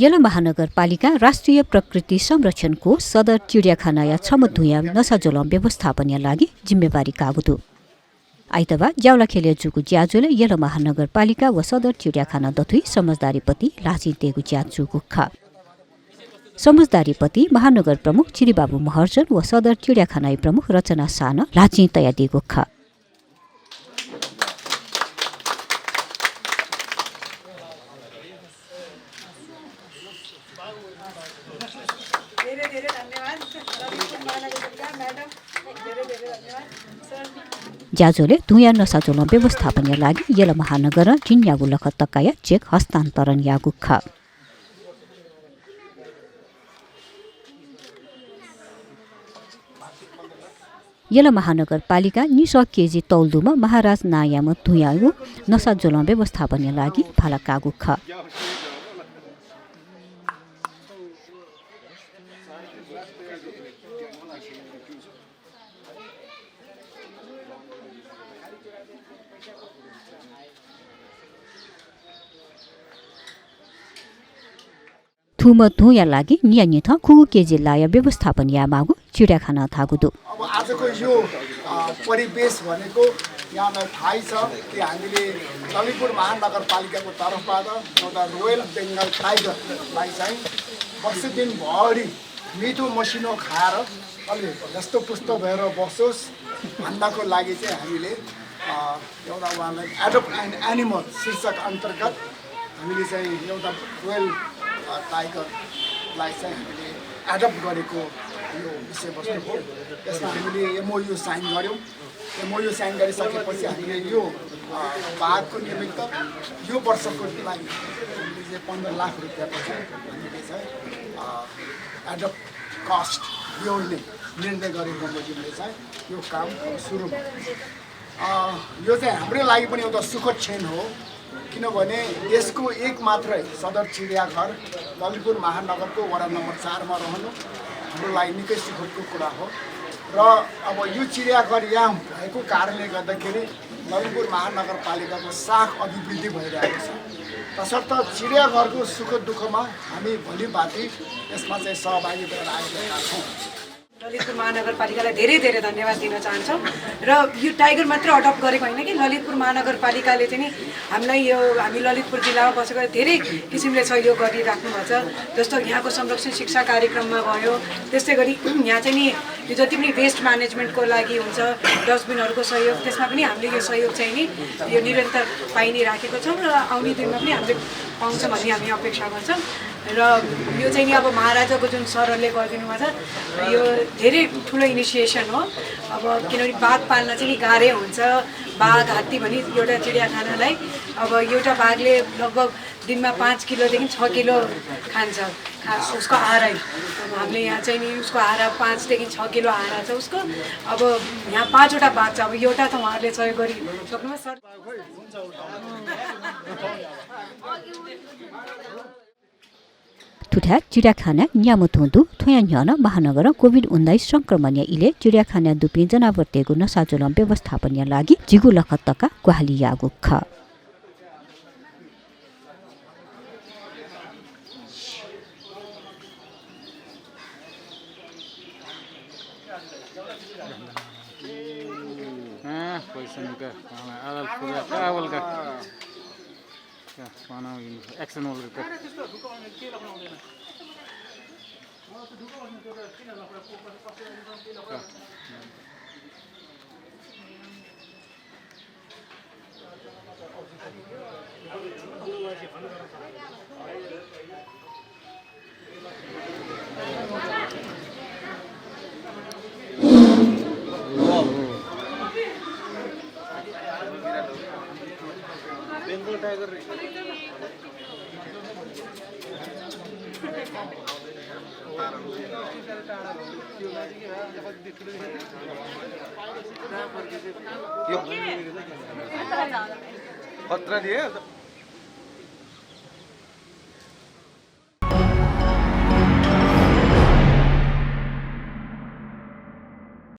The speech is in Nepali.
यला महानगरपालिका राष्ट्रिय प्रकृति संरक्षण कोष सदर चिडियाखाना या छमधुया नसा जोलम व्यवस्थापन लागि जिम्मेवारी कागुदु आइतबार ज्याउला खेले जुगु ज्याजुले यला महानगरपालिका व सदर चिडियाखाना दथुई समझदारीपति लाची तेगु ज्याजुगु खा समझदारीपति महानगर प्रमुख चिरीबाबु महर्जन व सदर चिडियाखाना प्रमुख रचना सान लाची तया दिगु खा ज्याजोले धुया नसा जोलम व्यवस्थापन लागि यला महानगर जिन्यागु लखत तकाया चेक हस्तान्तरण यागु खा यला महानगरपालिका निस केजी तौलदुमा महाराज नायाम धुयागु नसा जोलम व्यवस्थापन लागि फाला कागु खा थुम धुया लागि नियमित खुगु केजी लाया व्यवस्थापन या मागु चिडियाखाना थागुदु अब आजको यो परिवेश भनेको यहाँलाई थाहै छ कि हामीले ललितपुर महानगरपालिकाको तर्फबाट एउटा रोयल बेङ्गल टाइगरलाई चाहिँ वर्ष दिनभरि मिठो मसिनो खाएर अलि हस्तपुष्ट भएर बसोस् भन्नको लागि चाहिँ हामीले एउटा उहाँलाई एडप्ट एन्ड एनिमल शीर्षक अन्तर्गत हामीले चाहिँ एउटा रोयल टाइगरलाई चाहिँ हामीले एडप्ट गरेको यो विषयवस्तु हो। त्यसमा हामीले एमओयू साइन गऱ्यौँ। एमओयू साइन गरिसकेपछि हामीले यो बाघको निमित्त यो वर्षको लागि हामीले चाहिँ 15 लाख रुपियाँको चाहिँ हामीले चाहिँ एडप्ट कस्ट ल्याउने निर्णय गरेको बजेटले चाहिँ यो काम सुरु भयो। यो चाहिँ हाम्रो लागि पनि एउटा सुखद क्षण हो किनभने देशको एक मात्रै सदर चिडियाघर ललितपुर महानगरको वडा नम्बर 4 मा रहनु हाम्रो लागि निकै सुखदको कुरा हो र अब यो चिडियाघर यहाँ भएको कारणले गर्दाखेरि ललितपुर महानगरपालिकाको साख अभिवृद्धि भइरहेको छ। तसर्थ चिडियाघरको सुख दुःखमा हामी भोलिभाति यसमा चाहिँ सहभागी भएर आइरहेका छौँ। ललितपुर महानगरपालिकालाई धेरै धेरै धन्यवाद दिन चाहन्छौँ र यो टाइगर मात्र अडप्ट गरेको होइन कि ललितपुर महानगरपालिकाले चाहिँ हामीलाई यो हामी ललितपुर जिल्लामा बसेको धेरै किसिमले सहयोग गरिराख्नु भएको छ। जस्तो यहाँको संरक्षण शिक्षा कार्यक्रममा भयो, त्यस्तै गरी यहाँ चाहिँ नि यो जति पनि वेस्ट म्यानेजमेन्टको लागि हुन्छ डस्टबिनहरूको सहयोग, त्यसमा पनि हामीले यो सहयोग चाहिँ नि यो निरन्तर पाइ नै राखेको छौँ र आउने दिनमा पनि हामीले पाउँछ भन्ने हामी अपेक्षा गर्छौँ। र यो चाहिँ नि अब महाराजाको जुन सरहरूले गरिदिनु भएको छ यो धेरै ठुलो इनिसिएसन हो। अब किनभने बाघ पाल्न चाहिँ नि गाह्रै हुन्छ। बाघ हात्ती भनी एउटा चिडियाखानालाई अब एउटा बाघले लगभग दिनमा 5 किलोदेखि 6 किलो खान्छ उसको आहारै। अब हामीले यहाँ चाहिँ नि उसको आहारा 5 देखि 6 किलो आहारा छ उसको। अब यहाँ 5 वटा बाघ छ। अब एउटा त उहाँहरूले सहयोग गरिसक्नु सर। ठुठा चिडियाखाना न्यामुथुन्दु थोयान्यन महानगर कोभिड-19 संक्रमण इले चिडियाखाना दुपी जनावर तेगु नसाजोलम व्यवस्थापन लागि जिगु लखतका ग्वाली यागु ख एक्सन बेंगल टाइगर खतरा दिए